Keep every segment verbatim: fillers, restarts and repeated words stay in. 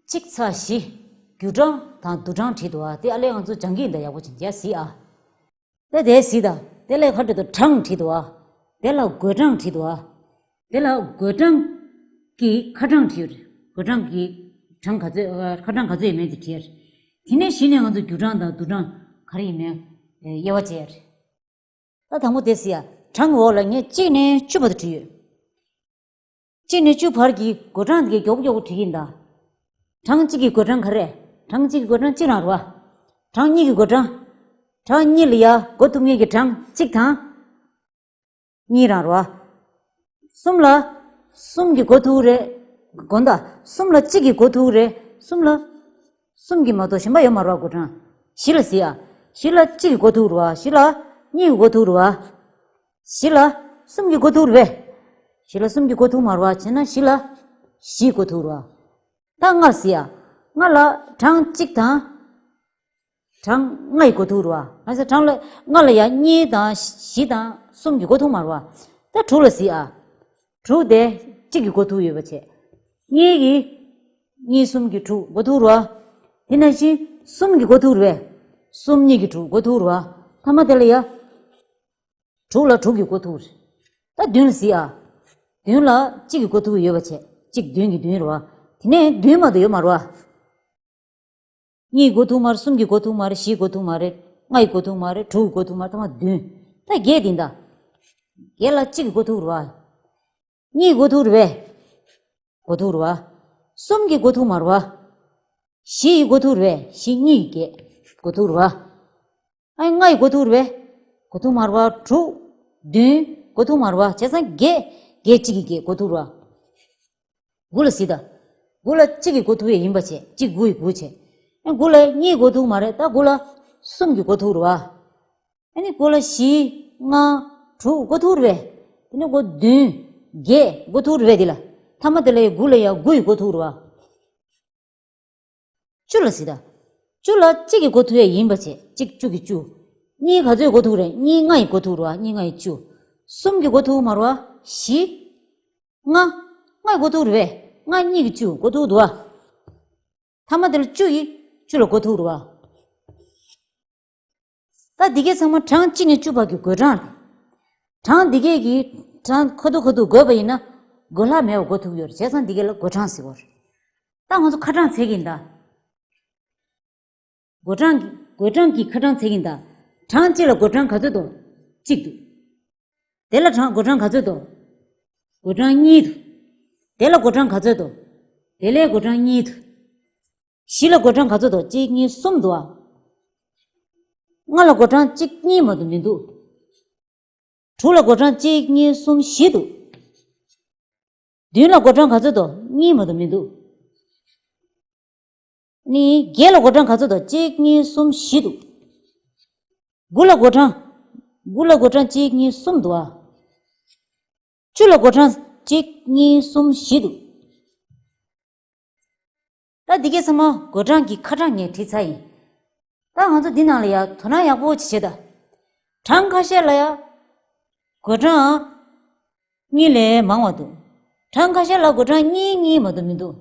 གཅིག་ཚེག་བཞི། རྒྱུ་གྲངས་དང་བསྡུས་གྲངས་བྲིས་འདུག་ཨ། དེ་ཨ་ལས་ང་ཚོ་སྦྱང་གི་ཡིན་ད། ཡག་པོ་བྱེད་ཡ་གཟིགས་ཨ། དེ་དེ་གཟིགས་དང་། དེ་ལས་ག་རེ་འདུག་གྲངས་བྲིས་འདུག་ཨ། དེ་ལ་བགོད་གྲངས་བྲིས་འདུག་ཨ། དེ་ལ་བགོད་གྲངས་ཀྱི་ཁ་གྲངས་བྲིས་ཡོད་རེད། བགོད་གྲངས་ཀྱི་གྲངས་ག་ཚོད། ཁ་གྲངས་ག་ཚོད་ཡོད་མེད་དེ་བྲིས་ཡོད་རེད། དེ་ནས་གཞི་ནས་ང་ཚོ་རྒྱུ་གྲངས་དང་བསྡུས་གྲངས་ག་རེ་ཡིན་མིན་དབྱེ་བ་འབྱེད་ཡ་རེད། ད་དང་པོ་དེ་གཟིགས་ཡ། གྲངས་འོག་ལ་ངས་གཅིག་ནས་བཅུ་བར་དུ་བྲིས་ཡོད། གཅིག་ནས་བཅུ་བར་གྱི་བགོད་གྲངས་དེ་གའི་མགྱོགས་པོ་མགྱོགས་པོ་བྲིས་ཀྱི་ཡིན་ད། གྲངས་གཅིག་གི་བགོད་གྲངས་ག་རེ། གྲངས་གཅིག་གི་བགོད་གྲངས་གཅིག་རང་རེད་བ། གྲངས་གཉིས་ཀྱི་བགོད་གྲངས། གྲངས་གཉིས་ལ་ཡ་བགོ་ཐུབ་མཁན་གྱི་གྲངས་གཅིག་དང་གཉིས་རང་རེད་བ། གསུམ་ལ་གསུམ་གྱིས་བགོ་ཐུབ་རེད། དགོངས་དག་གསུམ་ལ་གཅིག་གིས་བགོ་ཐུབ་རེད། གསུམ་ལ་གསུམ་གྱིས་མ་གཏོགས་གཞན་པ་ཡོད་མ་རེད་བ་བགོད་གྲངས། བཞི་ལ་གཟིགས་ཡ། བཞི་ལ་གཅིག་གིས་བགོ་ཐུབ་རེད་བ། བཞི་ལ་གཉིས་ཀྱིས་བགོ་ཐུབ་རེད་བ། བཞི་ལ་གསུམ་གྱིས་བགོ་ཐུབ་རེད་པས། བཞི་ལ་གསུམ་གྱིས་བགོ་ཐུབ་མ་རེད་བ། བྱས་ན་བཞི་ལ་བཞིས་བགོ་ཐུབ་རེད་བ། ད་ལྔ་ལ་གཟིགས་ཡ། ལྔ་ལ་གྲངས་གཅིག་དང་གྲངས་ལྔ་ཡིས་བགོ་ཐུབ་རེད་བ། ང་ཚོ་གྲངས་ལ་ལྔ་ལ་ཡ་གཉིས་དང་བཞི་དང་གསུམ་གྱིས་བགོ་ཐུབ་མ་རེད་བ། ད་དྲུག་ལ་གཟིགས་ཨ། དྲུག་དེ་གཅིག་གིས་བགོ་ཐུབ་ཡོད་པ་བྱས། གཉིས་ཀྱིས། གཉིས་གསུམ་གྱིས་དྲུག་བགོ་ཐུབ་རེད་བ། དེ་ནང་བཞིན་གསུམ་གྱིས་བགོ་ཐུབ་རེད་པས། གསུམ་གཉིས་ཀྱིས་དྲུག་བགོ་ཐུབ་རེད་བ། མཐའ་མ་དེ་ལ་ཡ། དྲུག་ལ་དྲུག་གིས་བགོ་ཐུབ་རེད། ད་བདུན་ལ་གཟིགས་ཨ། བདུན་ལ་གཅིག་གིས་བགོ་ཐུབ་ཡོད་པ་བྱས། གཅིག་བདུན་གྱི་བདུན་རེད་བ། དེ་ནས་བདུན་མ་གཏོགས་ཡོད་མ་རེད་བ། གཉིས་བགོ་ཐུབ་མ་རེད། གསུམ་གྱིས་བགོ་ཐུབ་མ་རེད། བཞིས་བགོ་ཐུབ་མ་རེད། ལྔ་ཡིས་བགོ་ཐུབ་མ་རེད། དྲུག་གིས་བགོ་ཐུབ་མ་རེད། མཐའ་མ་བདུན། ད་བརྒྱད་དེ་ཡིན་ད། བརྒྱད་ལ་གཅིག་གིས་བགོ་ཐུབ་རེད་བ། གཉིས་བགོ་ཐུབ་རེད་པས། བགོ་ཐུབ་རེད་བ། གསུམ་གྱིས་བགོ་ཐུབ་མ་རེད་བ། བཞི་ཡིས་བགོ་ཐུབ་རེད་པས། བཞི་གཉིས་ཀྱིས་བརྒྱད་བགོ་ཐུབ་རེད་བ། ཨ་ནི་ལྔ་ཡིས་བགོ་ཐུབ་རེད་པས། བགོ་ཐུབ་མ་རེད་བ། དྲུག་བདུན་བགོ་ཐུབ་མ་རེད་བ། བྱས་ཙང་བརྒྱད། བརྒྱད་གཅིག་གིས་བརྒྱད་བགོ་ཐུབ་རེད་བ། དགུ་ལ་གཟིགས་དང་། དགུ་ལ་གཅིག་གིས་བགོ་ཐུབ་ཡས་ཡིན་པ་བྱས། གཅིག་དགུ་ཡིས་དགུ་བྱས། ཨ་ནི་དགུ་ལ་གཉིས་བགོ་ཐུབ་མ་རེད། ད་དགུ་ལ་གསུམ་གྱིས་བགོ་ཐུབ་རེད་བ། ཨ་ནི་དགུ་ལ་བཞི། ལྔ། དྲུག་བགོ་ཐུབ་རེད་པས། དེ་ནས་དགུ་བདུན། བརྒྱད་བགོ་ཐུབ་རེད་པས། དེ་ལ། མཐའ་མ་དེ་ལ་ཡ་དགུ་ལ་ཡ་དགུ་ཡིས་བགོ་ཐུབ་རེད་བ། བཅུ་ལ་གཟིགས་དང་། བཅུ་ལ་གཅིག་གིས་བགོ་ཐུབ་ཡས་ཡིན་པ་བྱས། གཅིག་བཅུ་གི་བཅུ། གཉིས་ག་ཚོད་བགོ་ཐུབ་རེད། གཉིས་ལྔ་ཡིས་བགོ་ཐུབ་རེད་བ། གཉིས་ལྔ་ཡིས་བཅུ། གསུམ་གྱིས་བགོ་ཐུབ་མ་རེད་བ། བཞི། ལྔ། ལྔ་ཡིས་བགོ་ཐུབ་རེད་པས། ལྔ་གཉིས་ཀྱིས་བཅུ་བགོ་ཐུབ་འདུག་བ། མཐའ་མ་དེ་ལ་བཅུ་ཡིས་བཅུ་ལ་བགོ་ཐུབ་རེད་བ། ད་འདི་གའི་ཚང་མ་གྲངས་གཅིག་ནས་བཅུ་བར་གྱི་བགོད་གྲངས་རེད། གྲངས་འདི་གའི་གི་གྲངས་ཁ་ཐུག་ཁ་ཐུག་བགོས་པ་ཡིན་ན། བགོ་ལྷག་མེད་པར་བགོ་ཐུབ་ཡོད་རེད། བྱས་ཙང་འདི་གའི་ལ་བགོད་གྲངས་ཟེར་བ་རེད། ད་ང་ཚོ་ཁ་གྲངས་འཚོལ་གྱི་ཡིན་ད། བགོད་གྲངས་ཀྱི་བགོད་གྲངས་ཀྱི་ཁ་གྲངས་འཚོལ་གྱི་ཡིན་ད། གྲངས་གཅིག་ལ་བགོད་གྲངས་ག་ཚོད་འདུག་གཅིག་འདུག་དེ་ལ་གྲངས་བགོད་གྲངས་ག་ཚོད་འདུག་བགོད་གྲངས་གཉིས་འདུག་དེ་ལ་བགོད་གྲངས་ག་ཚོད་འདུག་དེ་ལ་བགོད་གྲངས་གཉིས་འདུག་བཞི་ལ་བགོད་གྲངས་ག་ཚོད་འདུག་གཅིག་གཉིས་གསུམ་འདུག་ཨ། ལྔ་ལ་བགོད་གྲངས་གཅིག་གཉིས་མ་གཏོགས་མི་འདུག་དྲུག་ལ་བགོད་གྲངས་གཅིག་གཉིས་གསུམ་བཞི་འདུག་བདུན་ལ་བགོད་གྲངས་ག་ཚོད་འདུག་གཉིས་མ་གཏོགས་མི་འདུག་ནི་བརྒྱད་ལ་བགོད་གྲངས་ག་ཚོད་འདུག་གཅིག་གཉིས་གསུམ་བཞི་འདུག་དགུ་ལ་བགོད་གྲངས། དགུ་ལ་བགོད་གྲངས་གཅིག་གཉིས་གསུམ་འདུག་ཨ། བཅུ་ལ་བགོད་གྲངས་གཅིག་གཉིས་གསུམ་བཞི་འདུག་ད་འདི་གའི་ཚང་མ་བགོད་གྲངས་ཀྱི་ཁ་གྲངས་ངས་བྲིས་ཚར་ཡིན། ད་ང་ཚོ་འདི་ནང་ལ་ཡ་དོ་སྣང་ཡག་པོ་ཅིག་བྱེད་ད། གྲངས་ཁ་ཤས་ལ་ཡ་བགོད་གྲངས་གཉིས་ལས་མང་བ་འདུག་གྲངས་ཁ་ཤས་ལ་བགོད་གྲངས་གཉིས་གཉིས་མ་གཏོགས་མི་འདུག་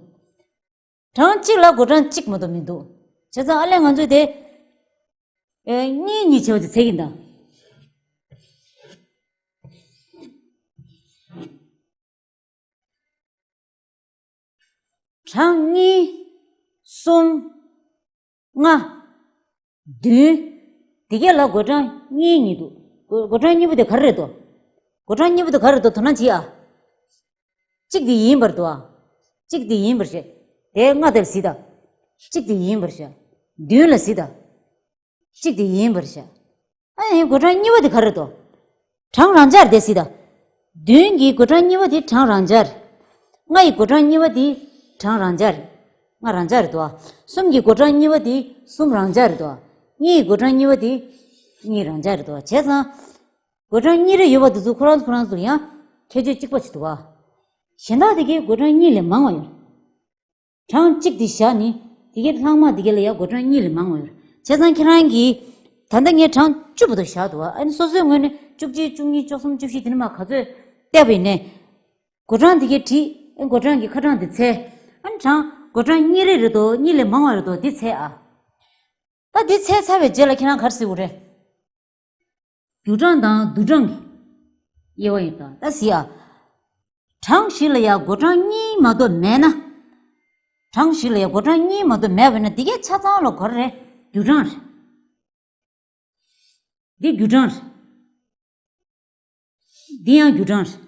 གྲངས་གཅིག་ལ་བགོད་གྲངས་གཅིག་མ་གཏོགས་མི་འདུག་བྱས་ཙང་ཨ་ལས་ང་ཚོས་དེ། ཨེ། གཉིས་གཉིས་བྱས་པ་ཅིག་འཚོལ་གྱི་ཡིན་ད། གྲངས་གཉིས། གསུམ། ལྔ། བདུན། འདི་གས་ལ་བགོད་གྲངས་གཉིས་གཉིས་འདུག་བགོད་བགོད་གྲངས་གཉིས་པོ་དེ་ག་རེ་རེད་དོ། བགོད་གྲངས་གཉིས་པོ་དེ་ག་རེ་རེད་དོ། དོ་སྣང་བྱེད་ཨ། གཅིག་དེ་ཡིན་པར་འདུག་ཨ། གཅིག་དེ་ཡིན་པར་བཤད། དེ་ལྔ་དེར་གཟིགས་དང་། གཅིག་དེ་ཡིན་པར་བཤད། བདུན་ལ་གཟིགས་དང་། གཅིག་དེ་ཡིན་པར་བཤད། ཨ་ཡིན། བགོད་གྲངས་གཉིས་པ་དེ་ག་རེ་རེད་དོ། གྲངས་རང་འཇགས་རེད་དེ་གཟིགས་དང་། བདུན་གྱི་བགོད་གྲངས་གཉིས་པ་དེ་གྲངས་རང་འཇགས་རེད། ལྔ་ཡི་བགོད་གྲངས་གཉིས་པ་དེ་གྲངས་རང་འཇགས་རེད། ལྔ་རང་འཇགས་རེད་དོ། གསུམ་གྱི་བགོད་གྲངས་གཉིས་པ་དེ་གསུམ་རང་འཇགས་རེད་དོ། གཉིས་ཡི་བགོད་གྲངས་གཉིས་པ་དེ་གཉིས་རང་འཇགས་རེད་དོ། བྱས་ཙང་། བགོད་གྲངས་གཉིས་རེ་ཡོད་པ་དེ་ཚོ་ཁོ་རང་ཚོ་ཁོ་རང་ཚོ་ལ་ཡང་ཁྱད་ཆོས་གཅིག་པ་ཞིག་འདུག་བ། གཞན་དག་དེ་གའི་བགོད་གྲངས་གཉིས་ལས་མང་བ་ཡོད། གྲངས་གཅིག་དེ་བཞག་ནི། དེ་གའི་ལྷག་མ་དེ་གའི་ལ་ཡང་བགོད་གྲངས་གཉིས་ལས་མང་བ་ཡོད། བྱས་ཙང་ཁྱེད་རང་གིས་ད་ལྟ་ངས་གྲངས་བཅུ་བར་དུ་བཞག་འདུག་བ། ཨ་ནི་སོ་སོའི་ངོས་ནས་བཅུ་གཅིག་བཅུ་གཉིས་བཅུ་གསུམ་བཅུ་བཞི་དེ་ནས་མར་ག་ཚོད་བལྟས་པ་ཡིན་ནའི། བགོད་གྲངས་དེ་གའི་བྲིས། ཨ་ནི་བགོད་གྲངས་ཀྱི་ཁ་གྲངས་དེ་འཚོལ། ཨ་ནི་གྲངས་ བགོད་གྲངས་གཉིས་རེ་རེད་དོ། གཉིས་ལས་མང་བ་རེད་དོ། འདི་འཚོལ་ཨ། ད་འདི་འཚོལ་ཚར་བའི་རྗེས་ལ་ཁྱེད་རང་ག་རེ་ཟེར་དགོས་རེད། རྒྱུག་གྲངས་དང་བསྡུས་གྲངས་ཀྱི་དབྱེ་བ་ཡིན་ད། ད་གཟིགས་ཨ། གྲངས་ཤིག་ལ་ཡང་བགོད་གྲངས་གཉིས་མ་གཏོགས་མེད་ན། གྲངས་ཤིག་ལ་ཡང་བགོད་གྲངས་གཉིས་མ་གཏོགས་མེད་པ་ན་འདི་གའི་ཆ་ཚང་ལ་ག་རེ་རེད། རྒྱུག་གྲངས་རེད། འདི་རྒྱུག་གྲངས་རེད། འདི་ཡང་རྒྱུག་གྲངས་རེད།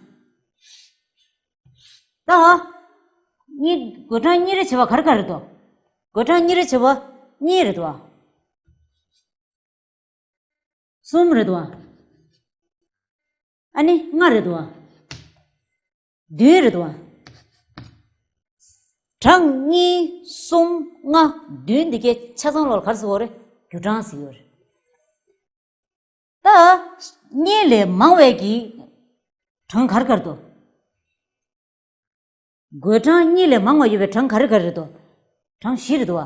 ད། གཉིས། བགོད་གྲངས་གཉིས་རེ་བྱེད་པ་ག་རེ་ག་རེ་རེད་དོ། བགོད་གྲངས་གཉིས་རེ་བྱེད་པ་གཉིས་རེད་དོ། གསུམ་རེད་དོ། ཨ་ནི་ལྔ་རེད་དོ། བདུན་རེད་དོ། གྲངས་གཉིས། གསུམ། ལྔ། བདུན་འདི་གའི་ཆ་ཚང་ལོར་ག་རེ་ཟེར་བ་རེད། རྒྱུག་གྲངས་ཟེར་ཡོད་རེད། ད། གཉིས་ལས་མང་བའི་གི་གྲངས་ག་རེ་ག་རེ་དོ། བགོད་གྲངས་གཉིས་ལས་མང་བ་ཡོད་པའི་གྲངས་ག་རེ་ག་རེ་རེད་དོ། གྲངས་བཞི་རེད་དོ།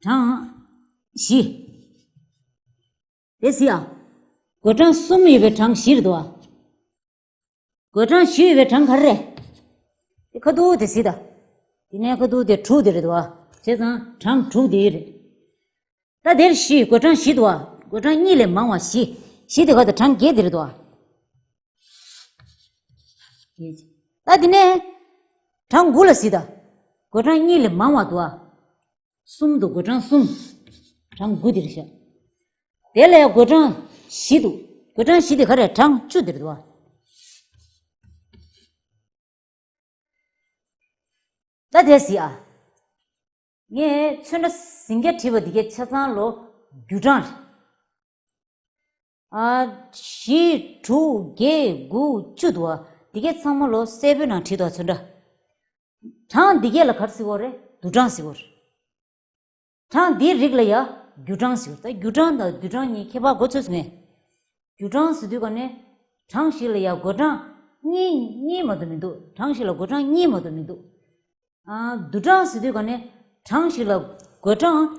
གྲངས་བཞི། དེ་གཟིགས་ཨ། བགོད་གྲངས་གསུམ་ཡོད་པའི་གྲངས་བཞི་རེད་དོ། བགོད་གྲངས་བཞི་ཡོད་པའི་གྲངས་ག་རེ་རེད། དེ་ཁ་ཐུག་དེ་གཟིགས་ད། དེ་ནས་ཁ་ཐུག་དེ་དྲུག་དེ་རེད་དོ། བྱས་ཙང་གྲངས་དྲུག་དེ་རེད། ད་དེར་བཞི། བགོད་གྲངས་བཞི་འདུག་བ། བགོད་གྲངས་གཉིས་ལས་མང་བ་བཞི། བཞི་དེ་ག་ད་གྲངས་བརྒྱད་དེ་རེད་འདུག་བ། ད་དེ་ནས་གྲངས་དགུ་ལ་གཟིགས་ད། བགོད་གྲངས་གཉིས་ལས་མང་བ་འདུག་བ། གསུམ་འདུག་བགོད་གྲངས་གསུམ། གྲངས་དགུ་དེ་རེད་ཤག་དེ་ལས་བགོད་གྲངས་བཞི་འདུག་བགོད་གྲངས་བཞི་དེ་ག་རེ། གྲངས་བཅུ་དེ་རེད་འདུག་བ། ད་དེ་གཟིགས་ཨ། ངས་ཚོན་ཁྲ་ཟིང་སྐྱ་བྲིས་པ་འདི་གའི་ཆ་ཚང་ལོ་རྒྱུག་གྲངས་རེད། ཨ། བཞི། དྲུག་བརྒྱད། དགུ། བཅུ་འདུག་བ། འདི་གའི་ཚང་མ་ལོ་སེར་པོའི་ནང་བྲིས་འདུག་བ། ཚོན་ཁྲ། གྲངས་འདི་གའི་ལ་ག་རེ་ཟེར་གྱི་ཡོད་རེད། བསྡུས་གྲངས་ཟེར་གྱི་ཡོད་རེད། གྲངས་འདིའི་རིགས་ལ་ཡ་རྒྱུག་གྲངས་ཟེར་གྱི་ཡོད་རེད། ད་རྒྱུག་གྲངས་དང་བསྡུས་གྲངས་གཉིས་ཁྱད་པར་མགོ་ཚོས་སོང་ངས། རྒྱུག་གྲངས་ཟེར་དུས་ག་ནས་གྲངས་ཤིག་ལ་ཡ་བགོད་གྲངས་གཉིས་གཉིས་མ་གཏོགས་མི་འདུག་གྲངས་ཤིག་ལ་བགོད་གྲངས་གཉིས་མ་གཏོགས་མི་འདུག་ཨ། བསྡུས་གྲངས་ཟེར་དུས་ག་ནས་གྲངས་ཤིག་ལ་བགོད་གྲངས་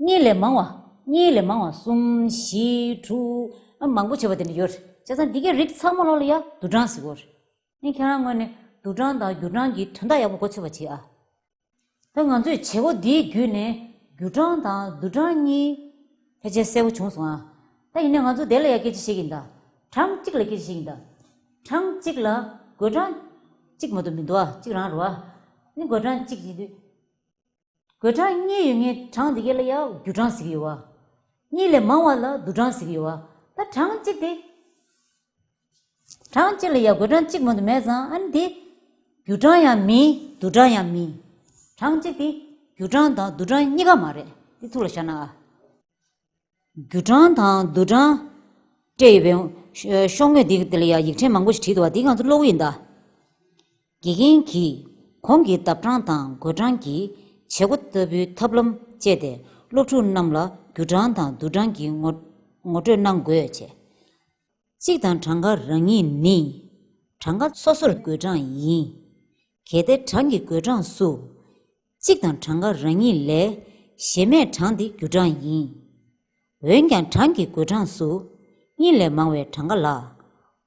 གཉིས་ལས་མང་བ། གཉིས་ལས་མང་བ། གསུམ། བཞི། དྲུག་ཨ། མང་པོ་བྱས་པ་དེ་འདྲ་ཡོད་རེད། བྱས་ཙང་འདི་གའི་རིགས་ཚང་མ་ལོ་ལ་ཡ་བསྡུས་གྲངས་ཟེར་གྱི་ཡོད་རེད། ཨ་ནི་ཁྱེད་རང་ངོས་ནས་བསྡུས་གྲངས་དང་རྒྱུག་གྲངས་ཀྱི་དོན་དག་ཡག་པོ་མགོ་ཚོས་པ་བྱེད་ཨ། ད་ང་ཚོས་བྱེད་སྒོ་འདིའི་བརྒྱུད་ནས་རྒྱུག་གྲངས་དང་བསྡུས་གྲངས་གཉིས་ཕལ་ཆེར་གསལ་པོ་བྱུང་སོང་ཨ། ད་ཡིན་ནའི་ང་ཚོ་དེ་ལ་ཡ་སྐད་ཆ་བཤད་ཀྱི་ཡིན་ད། གྲངས་གཅིག་ལ་སྐད་ཆ་བཤད་ཀྱི་ཡིན་ད། གྲངས་གཅིག་ལ་བགོད་གྲངས་གཅིག་མ་གཏོགས་མི་འདུག་ཨ། གཅིག་རང་རེད་བ། ནི་བགོད་གྲངས་གཅིག་ཡིན་དུས། བགོད་གྲངས་གཉིས་ཡོད་མཁན་གྲངས་དེ་གའི་ལ་ཡ་རྒྱུག་གྲངས་ཟེར་གྱི་ཡོད་བ། གཉིས་ལས་མང་བ་ལ་བསྡུས་གྲངས་ཟེར་གྱི་ཡོད་བ། ད་གྲངས་གཅིག་དེ། གྲངས་གཅིག་ལ་ཡ་བགོད་གྲངས་གཅིག་མ་གཏོགས་མེད་ཙང་། ཨ་ནི་དེ་རྒྱུག་གྲངས་ཡང་མིན། བསྡུས་གྲངས་ཡང་མིན། གྲངས་གཅིག་དེ་རྒྱུག་གྲངས་དང་བསྡུས་གྲངས་གཉིས་ཀ་མ་རེད། དེ་ཐུགས་ལ་བཞག་ན་ཨ། རྒྱུག་གྲངས་དང་བསྡུས་གྲངས་སྤྲད་ཡོད་པའི་ཤོག་ངོས་འདི་དེ་ལ་ཡ་ཡིག་ཕྲེང་མང་པོ་ཞིག་བྲིས་འདུག་བ། འདི་ང་ཚོ་ཀློག་གི་ཡིན་ད། དགེ་རྒན་གྱིས་གོང་གི་ལྡབ་གྲངས་དང་བགོད་གྲངས་ཀྱི་བྱེད་སྒོ་ལྟ་བུའི་ཐབས་ལམ་སྤྱད་དེ་སློབ་ཕྲུག་རྣམས་ལ་རྒྱུག་གྲངས་དང་བསྡུས་གྲངས་ཀྱི་ངོ་ངོ་སྤྲོད་གནང་དགོས་བྱས། གཅིག་དང་གྲངས་ཀ་རང་ཉིད་ནི་གྲངས་ཀ་སོ་སོར་བགོད་གྲངས་ཡིན། གལ་ཏེ་གྲངས་ཀྱི་བགོད་གྲངས་སུ་གཅིག་དང་གྲངས་ཀ་རང་ཉིད་ལས་གཞན་མའི་གྲངས་དེ་རྒྱུག་གྲངས་ཡིན། འོན་ཀྱང་གྲངས་ཀྱི་བགོད་གྲངས་སུ་གཉིས་ལས་མང་བའི་གྲངས་ཀ་ལ་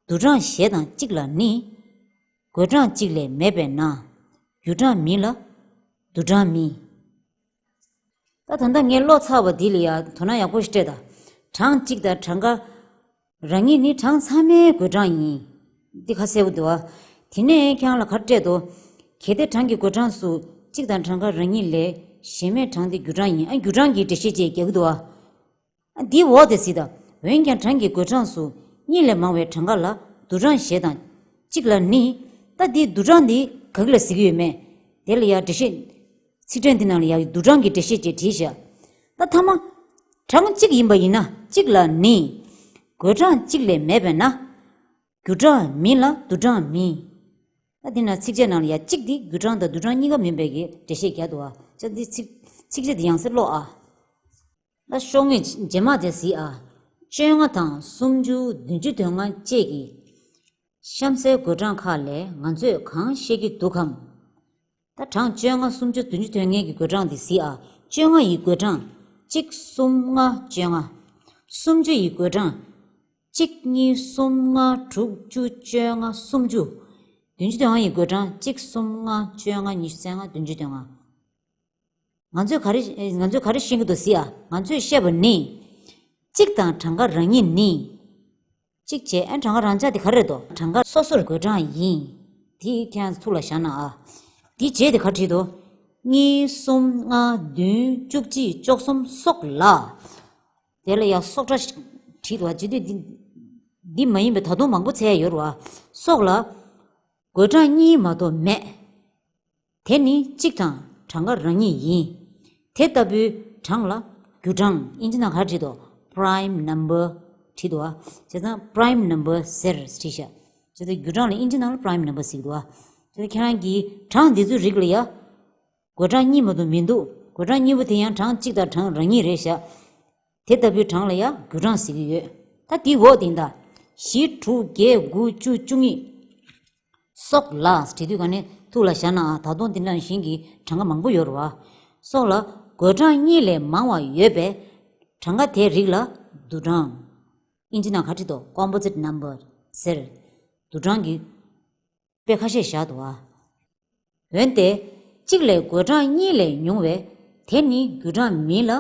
བསྡུས་གྲངས་གཞན་དང་གཅིག་ལ་ནི་བགོད་གྲངས་གཅིག་ལས་མེད་པས་ན་རྒྱུག་གྲངས་མིན་ལ་བསྡུས་གྲངས་མིན། ད་ད་ལྟ་ངས་ཀློག་ཚར་བ་འདི་ལ་ཡ་དོ་སྣང་ཡག་པོ་ཞིག་སྤྲད་དང་། གྲངས་གཅིག་དང་གྲངས་ཀ་རང་ཉིད་ནི་གྲངས་ཚང་མའི་བགོད་གྲངས་ཡིན། འདི་ཁ་གསལ་པོ་འདུག་བ། དེ་ནས་ཁྱེད་རང་ལ་ག་རེ་སྤྲད་འདུག་གལ་ཏེ་གྲངས་ཀྱི་བགོད་གྲངས་སུ་གཅིག་དང་གྲངས་ཀ་རང་ཉིད་ལས་གཞན་མའི་གྲངས་དེ་རྒྱུག་གྲངས་ཡིན། ཨ། རྒྱུག་གྲངས་ཀྱི་འགྲེལ་བཤད་ཅིག་རྒྱག་གི་འདུག་བ། ཨ། འདིའི་འོག་དེ་གཟིགས་དང་། འོན་ཀྱང་གྲངས་ཀྱི་བགོད་གྲངས་སུ་གཉིས་ལས་མང་བའི་གྲངས་ཀ་ལ་བསྡུས་གྲངས་གཞན་དང་གཅིག་ལ་ནི། ད་འདིའི་བསྡུས་གྲངས་འདི་ག་གི་ལ་གཟིགས་ཀྱི་ཡོད་མེད། དེ་ལ་ཡ་འགྲེལ་བཤད། ཚིག་ཕྲེང་འདི་ནང་ལ་ཡ་བསྡུས་གྲངས་ཀྱི་འགྲེལ་བཤད་ཅེས་བྲིས་བཞག་ད་མཐའ་མ། གྲངས་གཅིག་ཡིན་པ་ཡིན་ན་གཅིག་ལ་ནི། བགོད་གྲངས་གཅིག་ལས་མེད་པས་ན། རྒྱུག་གྲངས་མིན་ལ་བསྡུས་གྲངས་མིན། ད་འདི་ན་ཚིགས་བཅད་ནང་ལ་ཡ་གཅིག་འདི་བགོད་གྲངས་དང་བསྡུས་གྲངས་གཉིས་ཀ་མིན་པའི་གི་འགྲེལ་བཤད་རྒྱག་འདུག་བ། ཅག་འདི་ཚིག་ཚིགས་བཅད་འདི་ཡང་སེ་ཀློག་ཨ། ད་ཤོག་ངོས་རྗེས་མ་དེ་གཟིགས་ཨ། བཅོ་ལྔ་དང་སུམ་ཅུ་བདུན་ཅུ་དོན་ལྔ་བཅས་ཀྱི་གཤམ་གསལ་བགོད་གྲངས་ཁག་ལས་ང་ཚོས་གང་ཤེས་ཀྱི་འདུག་གམ། ད་གྲངས་བཅོ་ལྔ། སུམ་ཅུ། བདུན་ཅུ་དོན་ལྔའི་གི་བགོད་གྲངས་དེ་གཟིགས་ཨ། བཅོ་ལྔ་ཡི་བགོད་གྲངས་གཅིག་གསུམ་ལྔ་བཅོ་ལྔ། སུམ་ཅུ་ཡི་བགོད་གྲངས་གཅིག་གཉིས་གསུམ་ལྔ་དྲུག་བཅུ་བཅོ་ལྔ་སུམ་ཅུ། བདུན་ཅུ་དོན་ལྔ་ཡི་བགོད་གྲངས་གཅིག་གསུམ་ལྔ་བཅོ་ལྔ་ཉི་ཤུ་རྩ་ལྔ་བདུན་ཅུ་དོན་ལྔ། ང་ཚོས་ག་རེ་ང་ཚོས་ག་རེ་ཤེས་ཀྱི་འདུག་ཟེར་ཡ། ང་ཚོས་བཤད་པ་ནི། གཅིག་དང་གྲངས་ཀ་རང་ཉིད་ནི། གཅིག་བྱས་ཨ་གྲངས་ཀ་རང་ཆ་དེ་ག་རེ་རེད་དོ། གྲངས་ཀ་སོ་སོར་བགོད་གྲངས་ཡིན། དེ་ཁྱེད་རང་ཚོ་ཐུགས་ལ་བཞག་ན་ཨ། དེ་རྗེས་དེ་ག་བྲིས་འདུག་གཉིས་གསུམ་ལྔ་བདུན་བཅུ་གཅིག་བཅུ་གསུམ་སོགས་ལ། དེ་ལ་ཡང་སོགས་སྒྲ་བྲིས་འདུག་བ། བྱེད་དུས་འདི་འདི་མ་ཡིན་པའི་ད་དུང་མང་པོ་འཚོལ་ཡ་ཡོད་རེད་བ། སོགས་ལ། བགོད་གྲངས་གཉིས་མ་གཏོགས་མེད། དེ་ནི་གཅིག་དང་གྲངས་ཀ་རང་ཉིད་ཡིན། དེ་ལྟ་བུའི་གྲངས་ལ་རྒྱུ་གྲངས་ཨིན་ཇི་ནང་ག་རེ་བྲིས་འདུག prime number བྲིས་འདུག་བ། བྱས་ཙང་prime number ཟེར་བྲིས་ཤག་བྱས་ཙང་རྒྱུ་གྲངས་ལ་ཨིན་ཇི་ནང་ལ་prime number ཟེར་གྱི་འདུག་བ། དེ་ཁྱེད་རང་གིས་གྲངས་འདི་ཚོའི་རིགས་ལ་ཡ། བགོད་གྲངས་གཉིས་མ་གཏོགས་མི་འདུག་བགོད་གྲངས་གཉིས་པོ་དེ་ཡང་གྲངས་གཅིག་དང་གྲངས་རང་ཉིད་རེད་ཤག་དེ་ལྟ་བུའི་གྲངས་ལ་ཡང་རྒྱུ་གྲངས་ཟེར་གྱི་ཡོད། ད་དེའི་འོག་དེ་ཡིན་ད། བཞི་དྲུག་བརྒྱད་དགུ་བཅུ་བཅུ་གཉིས། སོགས་ལ་བྲིས་དུས་ག་ནས་ཐུགས་ལ་བཞག་ན་ཨ། ད་དུང་འདི་འདྲ་བཞིན་གྱི་གྲངས་ཀ་མང་པོ་ཡོད་རེད་བ། སོགས་ལ་བགོད་གྲངས་གཉིས་ལས་མང་བ་ཡོད་པས། གྲངས་ཀ་དེའི་རིགས་ལ་བསྡུ་གྲངས། ཨིན་ཇི་ནང་ག་རེ་བྲིས་འདུག composite number ཟེར། བསྡུ་གྲངས་ཀྱི་དཔེ་ཁ་ཤས་བཞག་འདུག་བ། འོན་ཏེ། གཅིག་ལས་བགོད་གྲངས་གཉིས་ལས་ཉུང་བས་དེ་ནི་རྒྱུ་གྲངས་མིན་ལ།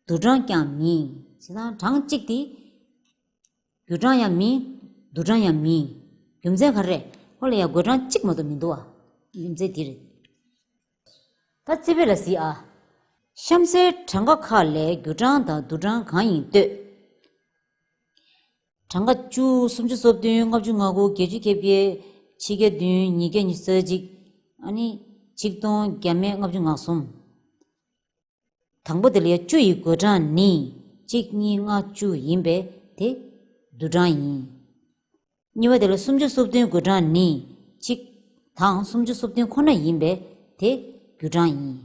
བསྡུ་གྲངས་ཀྱང་མིན། བྱས་ཙང་གྲངས་གཅིག་དེ། རྒྱུ་གྲངས་ཡང་མིན། བསྡུ་གྲངས་ཡང་མིན། རྒྱུ་མཚན་ག་རེ་རེད། ཁོ་ལ་ཡང་བགོད་གྲངས་གཅིག་མ་གཏོགས་མི་འདུག་བ། རྒྱུ་མཚན་འདི་རེད། ད་རྩིས་དཔེ་ལ་གཟིགས་ཨ། གཤམ་གསལ་གྲངས་ཀ་ཁག་ལས་རྒྱུ་གྲངས་དང་བསྡུ་གྲངས་གང་ཡིན་ལྟོས། གྲངས་ཀ་བཅུ། སུམ་ཅུ་སོ་བདུན། ལྔ་བཅུ་ང་དགུ། བརྒྱད་ཅུ་གྱ་བརྒྱད། ཕྱེད་བརྒྱ་བདུན། ཉིས་བརྒྱ་ཉི་ཤུ་རྩ་གཅིག་ཨ་ནི་ཆིག་སྟོང་བརྒྱ་མེད་ལྔ་བཅུ་ང་གསུམ། དང་པོ་དེ་ལ་ཡ་བཅུ་ཡི་བགོད་གྲངས་ནི་གཅིག་གཉིས་ལྔ་བཅུ་ཡིན་པས་དེ་བསྡུ་གྲངས་ཡིན། གཉིས་པ་དེ་ལ་སུམ་ཅུ་སོ་བདུན་བགོད་གྲངས་ནི་གཅིག་དང་སུམ་ཅུ་སོ་བདུན་ཁོ་ན་ཡིན་པས་དེ་རྒྱུ་གྲངས་ཡིན།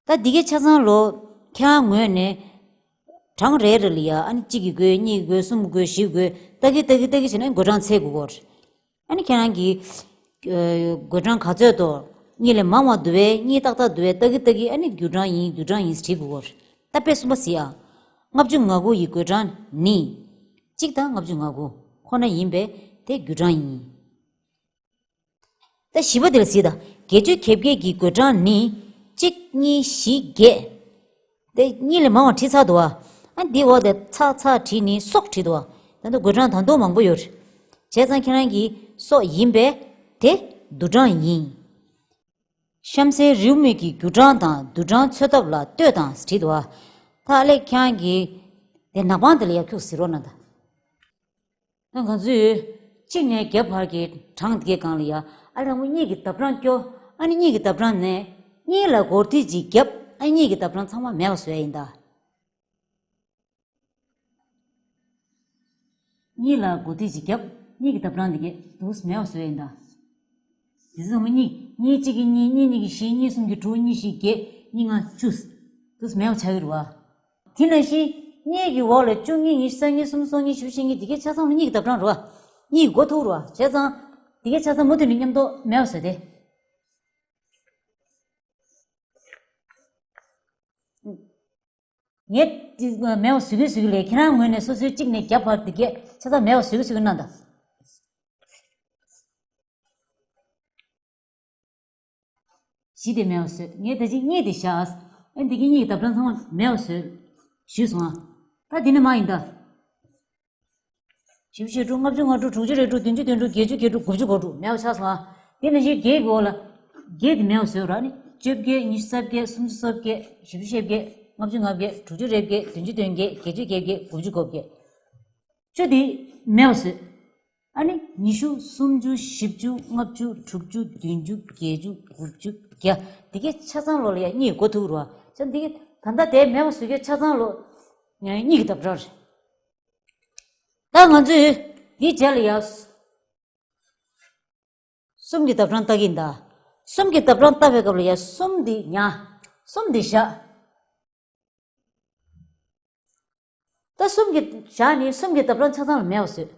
ད་འདི་གའི་ཆ་ཚང་ལོ། ཁྱེད་རང་ངོས་ནས་གྲངས་རེ་རེ་ལ་ཡ་ཨ་ནི་གཅིག་གིས་བགོས། གཉིས་ཀྱིས་བགོས། གསུམ་གྱིས་བགོས། བཞི་གིས་བགོས། ལྟ་གི་ལྟ་གི་ལྟ་གི་བྱས་ནས་བགོད་གྲངས་འཚོལ་དགོས་ཀྱི་རེད། ཨ་ནི་ཁྱེད་རང་གིས་ཨ་བགོད་གྲངས་ག་ཚོད་འདུག་གཉིས་ལས་མང་བ་འདུག་པས། གཉིས་ཏག་ཏག་འདུག་པས། ལྟ་གི་ལྟ་གི་ཨ་ནི་རྒྱུ་གྲངས་ཡིན་བསྡུ་གྲངས་ཡིན་ཟེར་བྲིས་དགོས་ཀྱི་རེད། ད་དཔེ་གསུམ་པ་གཟིགས་ཨ། ལྔ་བཅུ་ང་དགུ་ཡི་བགོད་གྲངས་ནི། གཅིག་དང་ལྔ་བཅུ་ང་དགུ་ཁོ་ན་ཡིན་པས་དེ་རྒྱུ་གྲངས་ཡིན། ད་བཞི་པ་དེ་ལ་གཟིགས་དང་། བརྒྱད་ཅུ་གྱ་བརྒྱད་ཀྱི་བགོད་གྲངས་ནི། གཅིག་གཉིས་བཞི་བརྒྱད། དེ་གཉིས་ལས་མང་བ་བྲིས་ཚར་འདུག་བ། ཨ་འདི་འོག་དེ་ཚ་ཚ་བྲིས་ནི་སོགས་བྲིས་འདུག་བ། ད་ལྟ་བགོད་གྲངས་ད་དུང་མང་པོ་ཡོད། བྱས་ཙང་ཁྱེད་རང་གིས་སོགས་ཡིན་པས་དེ་བསྡུ་གྲངས་ཡིན། གཤམ་གསལ་རེའུ་མིག་གི་རྒྱུ་གྲངས་དང་བསྡུ་གྲངས་འཚོལ་ཐབས་ལ་ལྟོས་དང་བྲིས་འདུག་བ། ད་ཨ་ལས་ཁྱེད་རང་གིས་དེ་ནག་པང་དེ་ལ་ཡར་ཁྱུག་གཟིགས་རོགས་གནང་དང་། ད་ང་ཚོས་གཅིག་ནས་བརྒྱ་བར་གྱི་གྲངས་དེ་གའི་སྒང་ལ་ཡ། ཨ་ལས་མོ་གཉིས་ཀྱི་ལྡབ་གྲངས་སྐྱོ། ཨ་ནི་གཉིས་ཀྱི་ལྡབ་གྲངས་ནས་གཉིས་ལ་སྒོར་ཐིག་གཅིག་བརྒྱབ། ཨ་ནི་གཉིས་ཀྱི་ལྡབ་གྲངས་ཚང་མ་མེད་པ་བཟོ་ཡ་ཡིན་ད། གཉིས་ལ་སྒོར་ཐིག་གཅིག་བརྒྱབ། གཉིས་ཀྱི་ལྡབ་གྲངས་དེ་གའི་དུས་མེད་པ་བཟོ་ཡ་ཡིན་ད། དེ་ཚོ་ཚང་མ་གཉིས། གཉིས་གཅིག་གིས་གཉིས། གཉིས་གཉིས་ཀྱིས་བཞི། གཉིས་གསུམ་གྱིས་དྲུག་གཉིས་བཞིས་བརྒྱད། གཉིས་ལྔ་བཅུ། དུས་མེད་པ་ཆགས་ཀྱི་རེད་བ། དེ་ནང་བཞིན་གཉིས་ཀྱི་འོག་ལ་བཅུ་གཉིས། ཉི་ཤུ་རྩ་གཉིས། སུམ་ཅུ་སོ་གཉིས། བཞི་བཅུ་ཞེ་གཉིས། དེ་གའི་ཆ་ཚང་ལ་གཉིས་ཀྱི་ལྡབ་གྲངས་རེད་བ། གཉིས་ཀྱི་སྒོ་ཐུག་རེད་བ། བྱས་ཙང་དེ་གའི་ཆ་ཚང་མུ་མཐུད་ནས་མཉམ་དུ་མེད་པ་བཟོས་ཏེ། ངས་དེ་མེད་པ་བཟོ་གི་བཟོ་གི་ལས། ཁྱེད་རང་ངོས་ནས་སོ་སོའི་གཅིག་ནས་བརྒྱ་བར་དེ་གའི་ཆ་ཚང་མེད་པ་བཟོ་གི་བཟོ་གི་གནང་དང་། བཞི་དེ་མེད་པ་བཟོས། ངས་ད་ཅི་གཉིས་དེ་བཞག་ཨ་འདི་གི་གཉིས་ཀྱི་ལྡབ་གྲངས་ཚང་མ་མེད་པ་བཟོས། ཞུས་སོང་ཨ། ད་འདི་ནི་མ་ཡིན་ད། བཞི་བཅུ་ཞེ་དྲུག་ལྔ་བཅུ་ང་དྲུག་དྲུག་ཅུ་རེ་དྲུག་བདུན་ཅུ་དོན་དྲུག་བརྒྱད་ཅུ་གྱ་དྲུག་དགུ་བཅུ་གོ་དྲུག་མེད་པ་ཆགས་སོང་ཨ། དེ་ནང་བཞིན་བརྒྱད་ཀྱི་འོག་ལ། བརྒྱད་དེ་མེད་པ་བཟོས་ར་ནི། བཅོ་བརྒྱད། ཉི་ཤུ་རྩ་བརྒྱད། སུམ་ཅུ་སོ་བརྒྱད། བཞི་བཅུ་ཞེ་བརྒྱད། ལྔ་བཅུ་ང་བརྒྱད། དྲུག་ཅུ་རེ་བརྒྱད། བདུན་ཅུ་དོན་བརྒྱད། བརྒྱད་ཅུ་གྱ་བརྒྱད། དགུ་བཅུ་གོ་བརྒྱད། བཅུ་དེ་མེད་པ་བཟོས། ཨ་ནི་ཉི་ཤུ། སུམ་ཅུ། བཞི་བཅུ། ལྔ་བཅུ། དྲུག་ཅུ། བདུན་ཅུ། བརྒྱད་ཅུ། དགུ་བཅུ། བརྒྱ། དེ་གའི་ཆ་ཚང་ལོ་ལ་ཡ་གཉིས་སྒོ་ཐུག་རུ་བ། ཆ་འདི་གའི་ད་ལྟ་དེ་མེད་པ་བཟོས་གའི་ཆ་ཚང་ལོ། ཡ་གཉིས་ཀྱི་ལྡབ་གྲངས་རེད། ད་ང་ཚོས་འདི་རྗེས་ལ་ཡ། གསུམ་གྱི་ལྡབ་གྲངས་བལྟ་གི་ཡིན་ད། གསུམ་གྱི་ལྡབ་གྲངས་བལྟ་བའི་སྐབས་ལ་ཡ་གསུམ་འདི་ཉར། གསུམ་འདི་བཞག་ད་གསུམ་གྱི་བཞག་ནི་གསུམ་གྱི་ལྡབ་གྲངས་ཆ་ཚང་ལ་མེད་པ་བཟོས།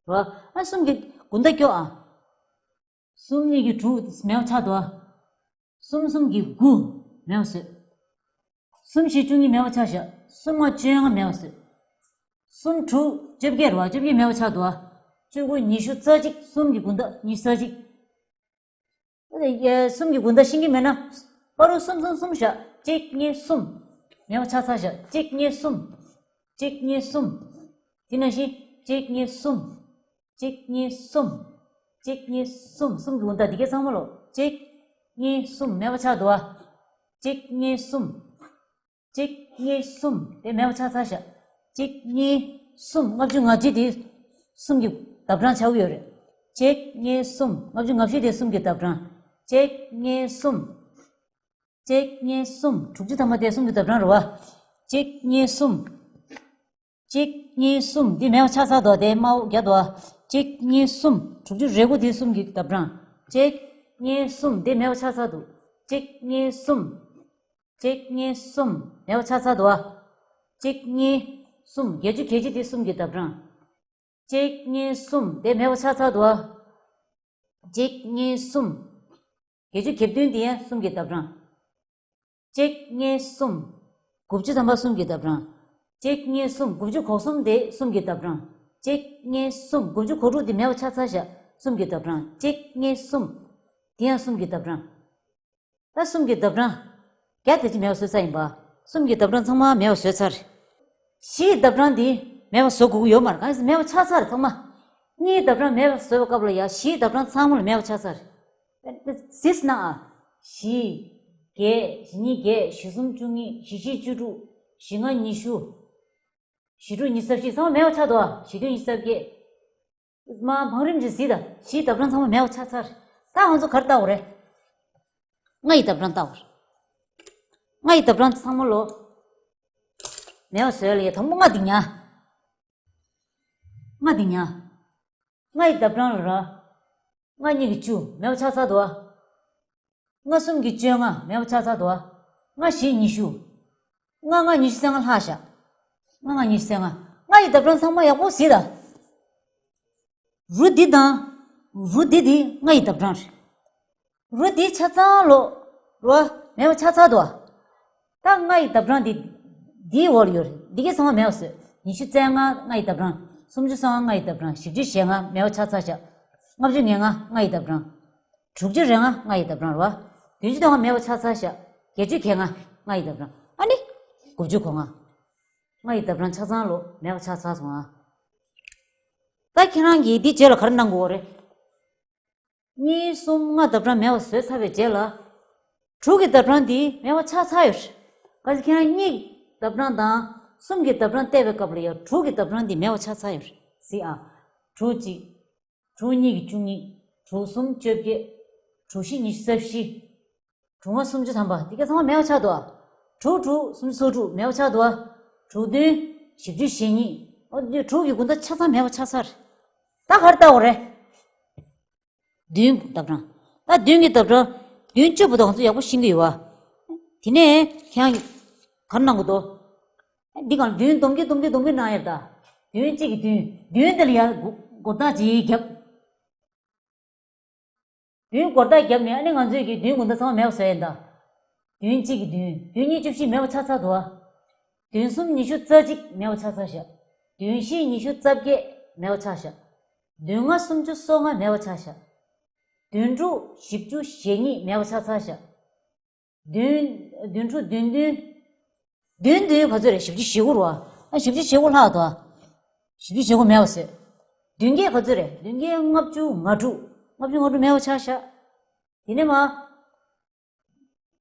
རོ། ཨ་གསུམ་གྱི་དགུ་མདའ་སྐྱོ་ཨ། གསུམ་གཉིས་ཀྱི་དྲུག་མེད་པ་ཆགས་འདུག་ཨ། གསུམ་གསུམ་གྱི་དགུ་མེད་པ་བཟོས། གསུམ་བཞི་བཅུ་གཉིས་མེད་པ་ཆགས་བཞག་གསུམ་ལྔ་བཅོ་ལྔ་མེད་པ་བཟོས། གསུམ་དྲུག་བཅོ་བརྒྱད་རེད་བ། བཅོ་བརྒྱད་མེད་པ་ཆགས་འདུག་ཨ། བཅུ་དགུ། ཉི་ཤུ་རྩ་གཅིག་གསུམ་གྱི་དགུན་ཟླ། ཉི་ཤུ་རྩ་གཅིག་གསུམ་གྱི་དགུན་ཟླ་ཤེས་ཀྱི་མེད་ན། པ་རུ་གསུམ་གསུམ་གསུམ་བཞག་གཅིག་གཉིས་གསུམ། མེད་པ་ཆགས་ཚར་བཞག་གཅིག་གཉིས་གསུམ། གཅིག་གཉིས་གསུམ། དེ་ནང་བཞིན་གཅིག་གཉིས་གསུམ། གཅིག་གཉིས་གསུམ། གཅིག་གཉིས་གསུམ། གསུམ་གྱི་དགུན་ཟླ་འདི་གའི་ཚང་མ་ལོ། གཅིག་གཉིས་གསུམ། མེད་པ་ཆགས་འདུག་ཨ། གཅིག་གཉིས་གསུམ། གཅིག་གཉིས་གསུམ། དེ་མེད་པ་ཆགས་ཚར་བཞག་གཅིག་གཉིས་གསུམ། ལྔ་བཅུ་ང་གཅིག་དེ་གསུམ་གྱི་ལྡབ་གྲངས་ཆགས་ཀྱི་ཡོད་རེད། གཅིག་གཉིས་གསུམ། ལྔ་བཅུ་ང་བཞི་དེ་གསུམ་གྱི་ལྡབ་གྲངས། གཅིག་གཉིས་གསུམ། གཅིག་གཉིས་གསུམ། དྲུག་ཅུ་ཐམ་པ་དེ་གསུམ་གྱི་ལྡབ་གྲངས་རེད་བ། གཅིག་གཉིས་གསུམ། གཅིག་གཉིས་གསུམ། འདི་མེད་པ་ཆགས་ཚར་འདུག་དེ་དམར་པོ་བརྒྱབ་འདུག་གཅིག་གཉིས་གསུམ། དྲུག་ཅུ་རེ་དགུ་དེ་གསུམ་གྱི་ལྡབ་གྲངས། གཅིག་གཉིས་གསུམ། དེ་མེད་པ་ཆགས་ཚར་འདུག་གཅིག་གཉིས་གསུམ། གཅིག་གཉིས་གསུམ། མེད་པ་ཆགས་ཚར་འདུག་ཨ། གཅིག་གཉིས་གསུམ། བརྒྱད་ཅུ་གྱ་གཅིག་དེ་གསུམ་གྱི་ལྡབ་གྲངས། གཅིག་གཉིས་གསུམ། དེ་མེད་པ་ཆགས་ཚར་འདུག་ཨ། གཅིག་གཉིས་གསུམ། བརྒྱད་ཅུ་གྱ་བདུན་དེ་ཡང་གསུམ་གྱི་ལྡབ་གྲངས། གཅིག་གཉིས་གསུམ། དགུ་བཅུ་ཐམ་པ་གསུམ་གྱི་ལྡབ་གྲངས། གཅིག་གཉིས་གསུམ། དགུ་བཅུ་གོ་གསུམ་དེ་གསུམ་གྱི་ལྡབ་གྲངས། གཅིག་གཉིས་གསུམ། དགུ་བཅུ་གོ་དྲུག་དེ་མེད་པ་ཆགས་ཚར་བཞག་གསུམ་གྱི་ལྡབ་གྲངས། གཅིག་གཉིས་གསུམ། དེ་ཡང་གསུམ་གྱི་ལྡབ་གྲངས། ད་གསུམ་གྱི་ལྡབ་གྲངས་བརྒྱ་དེ་ཅི་མེད་པ་བཟོས་ཚར་ཡིན་པ། གསུམ་གྱི་ལྡབ་གྲངས་ཚང་མ་མེད་པ་བཟོས་ཚར། བཞི་ཡི་ལྡབ་གྲངས་འདི་མེད་པ་བཟོ་དགོས་ཀྱི་ཡོད་མ་རེད། གང་ཡིན་ཟེར་མེད་པ་ཆགས་ཚར་ཚང་མ། གཉིས་ལྡབ་གྲངས་མེད་པ་བཟོས་པའི་སྐབས་ལ་ཡ་བཞི་ཡི་ལྡབ་གྲངས་ཚང་མ་ལ་མེད་པ་ཆགས་ཚར། གཟིགས་ན་ཨ། བཞི། བརྒྱད། བཞི་གཉིས་བརྒྱད། བཞི་གསུམ་བཅུ་གཉིས། བཞི་བཞི་བཅུ་དྲུག་བཞི་ལྔ་ཉི་ཤུ། བཞི་དྲུག་ཉི་ཤུ་རྩ་བཞི། ཚང་མ་མེད་པ་ཆགས་འདུག་ཨ། བཞི་བདུན་ཉི་ཤུ་རྩ་བརྒྱད། མ་བང་རིམ་གྱིས་གཟིགས་དང་། བཞིའི་ལྡབ་གྲངས་ཚང་མ་མེད་པ་ཆགས་ཚར། ད་ང་ཚོ་ག་རེ་བལྟ་དགོས་རེད། ལྔ་ཡི་ལྡབ་གྲངས་བལྟ་དགོས་རེད། ལྔ་ཡི་ལྡབ་གྲངས་ཚང་མ་ལོ། མེད་པ་བཟོས་ལ་ཡ། དང་པོ་ལྔ་འདི་ཉར། ལྔ་འདི་ཉར། ལྔ་ཡི་ལྡབ་གྲངས་ལ་ར། ལྔ་གཉིས་ཀྱི་བཅུ། མེད་པ་ཆགས་ཚར་འདུག་ཨ། ལྔ་གསུམ་གྱི་བཅོ་ལྔ། མེད་པ་ཆགས་ཚར་འདུག་ཨ། ལྔ་བཞི་ཉི་ཤུ། ལྔ་ལྔ་ཉི་ཤུ་རྩ་ལྔ་ལྷག་བཞག་ལྔ་ལྔ་ཉི་ཤུ་རྩ་ལྔ། ལྔ་ཡི་ལྡབ་གྲངས་ཚང་མ་ཡག་པོ་གཟིགས་དང་། རུ་འདི་དང་། རུ་འདི་དེ་ལྔ་ཡི་ལྡབ་གྲངས་རེད། རུ་འདི་ཆ་ཚང་ལོ། རུ་མེད་པ་ཆགས་ཚར་འདུག་ཨ། ད་ལྔ་ཡི་ལྡབ་གྲངས་འདི། འདིའི་འོག་ལ་ཡོད་རེད། འདི་གའི་ཚང་མ་མེད་པ་བཟོས། ཉི་ཤུ་རྩ་ལྔ་ལྔ་ཡི་ལྡབ་གྲངས། སུམ་ཅུ་སོ་ལྔ་ལྔ་ཡི་ལྡབ་གྲངས། བཞི་བཅུ་ཞེ་ལྔ་མེད་པ་ཆགས་ཚར་བཞག་ལྔ་བཅུ་ང་ལྔ་ལྔ་ཡི་ལྡབ་གྲངས། དྲུག་ཅུ་རེ་ལྔ་ལྔ་ཡི་ལྡབ་གྲངས་རེད་བ། བདུན་ཅུ་དོན་ལྔ་མེད་པ་ཆགས་ཚར་བཞག་བརྒྱད་ཅུ་གྱ་ལྔ་ལྔ་ཡི་ལྡབ་གྲངས། ཨ་ནི། དགུ་བཅུ་གོ་ལྔ། ལྔ་ཡི་ལྡབ་གྲངས་ཆ་ཚང་ལོ་མེད་པ་ཆགས་ཚར་སོང་ཨ། ད་ཁྱེད་རང་གིས་འདི་རྗེས་ལ་ག་རེ་གནང་དགོས་རེད། གཉིས་གསུམ་ལྔ་ལྡབ་གྲངས་མེད་པ་བཟོས་ཚར་བའི་རྗེས་ལ། དྲུག་གི་ལྡབ་གྲངས་འདི་མེད་པ་ཆགས་ཚར་ཡོད་རེད། གལ་སྲིད་ཁྱེད་རང་གཉིས་ཀྱི་ལྡབ་གྲངས་དང་གསུམ་གྱི་ལྡབ་གྲངས་བལྟས་པའི་སྐབས་ལ་ཡང་དྲུག་གི་ལྡབ་གྲངས་འདི་མེད་པ་ཆགས་ཚར་ཡོད་རེད། གཟིགས་ཨ། དྲུག་གཅིག་དྲུག་གཉིས་ཀྱི་བཅུ་གཉིས། དྲུག་གསུམ་བཅོ་བརྒྱད། དྲུག་བཞི་ཉི་ཤུ་རྩ་བཞི། དྲུག་ལྔ་སུམ་ཅུ་ཐམ་པ། འདི་ག་ཚང་མ་མེད་པ་ཆགས་འདུག་ཨ། དྲུག་དྲུག་སུམ་ཅུ་སོ་དྲུག་མེད་པ་ཆགས་འདུག་ཨ། དྲུག་བདུན་བཞི་བཅུ་ཞེ་གཉིས། ཨོ་འདི་དྲུག་གི་དགུན་ཟླ་ཆ་ཚང་མེད་པ་ཆགས་ཚར། ད་ག་རེ་བལྟ་དགོས་རེད། བདུན་ལྡབ་གྲངས། ད་བདུན་གྱི་ལྡབ་གྲངས། བདུན་བཅུ་བར་དུ་ང་ཚོ་ཡག་པོ་ཤེས་ཀྱི་ཡོད་བ། དེ་ནས་ཁྱེད་རང་གིས་ག་རེ་གནང་དགོས་འདུག་འདི་གང་བདུན་སྡོམ་གྱིས་སྡོམ་གྱིས་སྡོམ་གྱིས་གནང་ཡོད་ད། བདུན་གཅིག་གིས་བདུན། བདུན་དེ་ལ་ཡར་སྒོ་སྒོར་རྟགས་ཅིག་བརྒྱབ། བདུན་སྒོར་རྟགས་བརྒྱབ་ནས་ཨ་ནི་ང་ཚོས་ཀྱི་བདུན་དགུན་ཟླ་ཚང་མ་མེད་པ་བཟོས་ཡིན་ད། བདུན་གཅིག་གིས་བདུན། བདུན་གཉིས་བཅུ་བཞི་མེད་པ་ཆགས་ཚར་འདུག་ཨ། བདུན་གསུམ་ཉི་ཤུ་རྩ་གཅིག་མེད་པ་ཆགས་ཚར་བཞག་བདུན་བཞི་ཉི་ཤུ་རྩ་བརྒྱད་མེད་པ་ཆགས་བཞག་བདུན་ལྔ་སུམ་ཅུ་སོ་ལྔ་མེད་པ་ཆགས་བཞག་བདུན་དྲུག་བཞི་བཅུ་ཞེ་གཉིས་མེད་པ་ཆགས་ཚར་བཞག་བདུན། བདུན་དྲུག་བདུན་བདུན། བདུན་བདུན་ག་ཚོད་རེད། བཞི་བཅུ་ཞེ་དགུ་རེད་བ། ཨ་བཞི་བཅུ་ཞེ་དགུ་ལྷག་འདུག་ཨ། བཞི་བཅུ་ཞེ་དགུ་མེད་པ་བཟོས། བདུན་བརྒྱད་ག་ཚོད་རེད། བདུན་བརྒྱད་ལྔ་བཅུ་ང་དྲུག་ལྔ་བཅུ་ང་དྲུག་མེད་པ་ཆགས་ཤག་དེ་ནས་མ།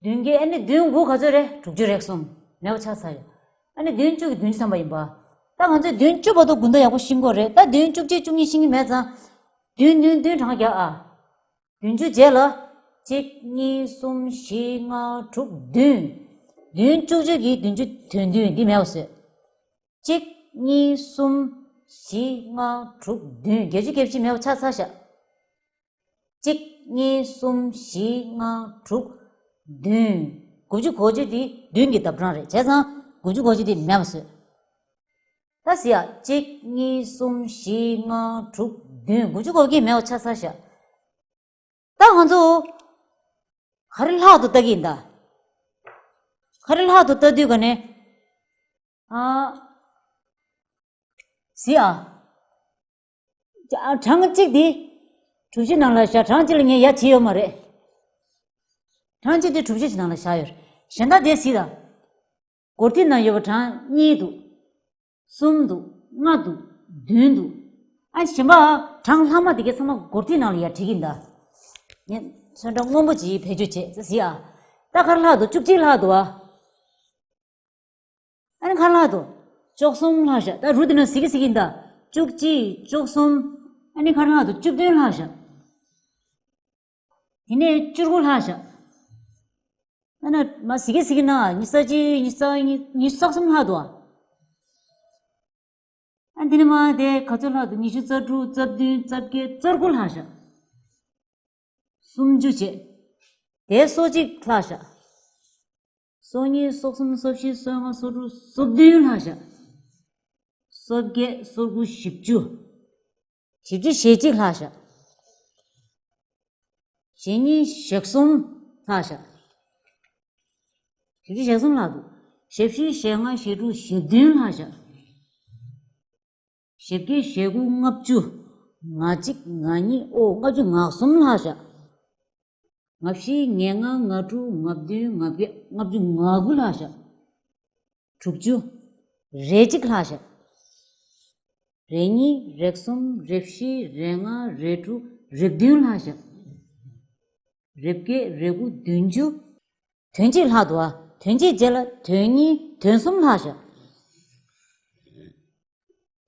བདུན་བརྒྱད་ཨ་ནི་བདུན་དགུ་ག་ཚོད་རེད། དྲུག་ཅུ་རེ་གསུམ་མེད་པ་ཆགས་ཚར་ཡོད། ཨ་ནི་བདུན་བཅུ་གི་བདུན་ཅུ་ཐམ་པ་ཡིན་པ། ད་ང་ཚོས་བདུན་བཅུ་བར་དུ་དགུན་ཟླ་ཡག་པོ་ཤེས་དགོས་རེད། ད་བདུན་བཅུ་གཅིག་བཅུ་གཉིས་ཤེས་ཀྱི་མེད་ཙང་། བདུན་བདུན་བདུན་གྲངས་རྒྱག་ཨ། བདུན་ཅུ་རྗེས་ལ། གཅིག་གཉིས་གསུམ་བཞི་ལྔ་དྲུག་བདུན། བདུན་བཅུ་གཅིག་གིས་བདུན་ཅུ་དོན་བདུན་འདི་མེད་པ་བཟོས། གཅིག་གཉིས་གསུམ་བཞི་ལྔ་དྲུག་བདུན། བརྒྱད་ཅུ་གྱ་བཞི་མེད་པ་ཆགས་ཚར་ཤག་གཅིག་གཉིས་གསུམ་བཞི་ལྔ་དྲུག་བདུན། དགུ་བཅུ་གོ་གཅིག་དེ་བདུན་གྱི་ལྡབ་གྲངས་རེད། བྱས་ཙང་དགུ་བཅུ་གོ་གཅིག་དེ་མེད་པ་བཟོས། ད་ཟེར་ཡ། གཅིག་གཉིས་གསུམ་བཞི་ལྔ་དྲུག་བདུན། དགུ་བཅུ་གོ་བརྒྱད་མེད་པ་ཆགས་ཚར་ཤག་ད་ང་ཚོ་ག་རེ་ལྷག་ཏུ་ལྟ་གི་ཡིན་ད། ག་རེ་ལྷག་ཏུ་ལྟ་དུས་ག་ནས། ཨ། ཟེར་ཡ། ཨ། གྲངས་གཅིག་དེ་གྲུ་བཞི་ནང་ལ་བཞག་གྲངས་གཅིག་ལ་ངས་ཡ་བྱེད་ཡོད་མ་རེད། གྲངས་གཅིག་དེ་གྲུ་བཞི་ནང་ལ་བཞག་ཡོད་རེད། གཞན་དག་དེ་གཟིགས་དང་། སྒོར་ཐིག་ནང་ཡོད་པ་གྲངས་གཉིས་འདུག་གསུམ་འདུག་ལྔ་འདུག་བདུན་འདུག་ཨ། གཞན་པ་གྲངས་ལྷག་མ་དེ་གའི་ཚང་མ་སྒོར་ཐིག་ནང་ལ་ཡར་བྲིས་ཀྱིན་གདའ། ངས་ཚོན་ཁྲ་སྔོན་པོ་ཅིག་བེད་སྤྱོད་བྱེད་ཟེར་ཟིག་ཨ། ད་ག་རེ་ལྷག་འདུག་བཅུ་གཅིག་ལྷག་འདུག་ཨ། ཨ་ནི་ག་རེ་ལྷག་འདུག་བཅུ་གསུམ་ལྷག་ཤག་ད་རུ་དེ་ན་ཟིག་གི་ཟིག་གིན་གདའ། བཅུ་གཅིག་བཅུ་གསུམ། ཨ་ནི་ག་རེ་ལྷག་འདུག་བཅུ་བདུན་ལྷག་ཤག་དེ་ནས་བཅུ་དགུ་ལྷག་ཤག་ཨ་ན་མ་ཟིག་གི་ཟིག་གི་ན་ཉི་ཤུ་རྩ་གཅིག་ཉི་ཤུ་རྩ་གཉིས། ཉི་ཤུ་རྩ་གསུམ་ལྷག་འདུག་ཨ། ཨ་འདི་ནི་མ་དེ་ག་ཚོད་ལྷག་འདུག་ཉི་ཤུ་རྩ་དྲུག་རྩ་བདུན་རྩ་བརྒྱད་རྩ་དགུ་ལྷག་ཤག་སུམ་ཅུ་བྱས། དེ་སོ་གཅིག་ལྷག་ཤག་སོ་གཉིས། སོ་གསུམ། སོ་བཞི། སོ་ལྔ། སོ་དྲུག་སོ་བདུན་ལྷག་ཤག་སོ་བརྒྱད། སོ་དགུ། བཞི་བཅུ། བཞི་བཅུ་ཞེ་གཅིག་ལྷག་ཤག་ཞེ་གཉིས། ཞེ་གསུམ་ལྷག་ཤག་ཞེ་གཉིས། ཞེ་གསུམ་ལྷག་འདུག་ཞེ་བཞི། ཞེ་ལྔ། ཞེ་དྲུག་ཞེ་བདུན་ལྷག་ཤག་ཞེ་བརྒྱད། ཞེ་དགུ། ལྔ་བཅུ། ང་གཅིག་ང་གཉིས། ཨོ། ལྔ་བཅུ་ང་གསུམ་ལྷག་ཤག་ང་བཞི། ང་ལྔ། ང་དྲུག་ང་བདུན། ང་བརྒྱད། ལྔ་བཅུ་ང་དགུ་ལྷག་ཤག་དྲུག་ཅུ། རེ་གཅིག་ལྷག་ཤག་རེ་གཉིས། རེ་གསུམ། རེ་བཞི། རེ་ལྔ། རེ་དྲུག་རེ་བདུན་ལྷག་ཤག་རེ་བརྒྱད། རེ་དགུ། བདུན་ཅུ། དོན་གཅིག་ལྷག་འདུག་ཨ། དོན་གཅིག་རྗེས་ལ་དོན་གཉིས། དོན་གསུམ་ལྷག་ཤག་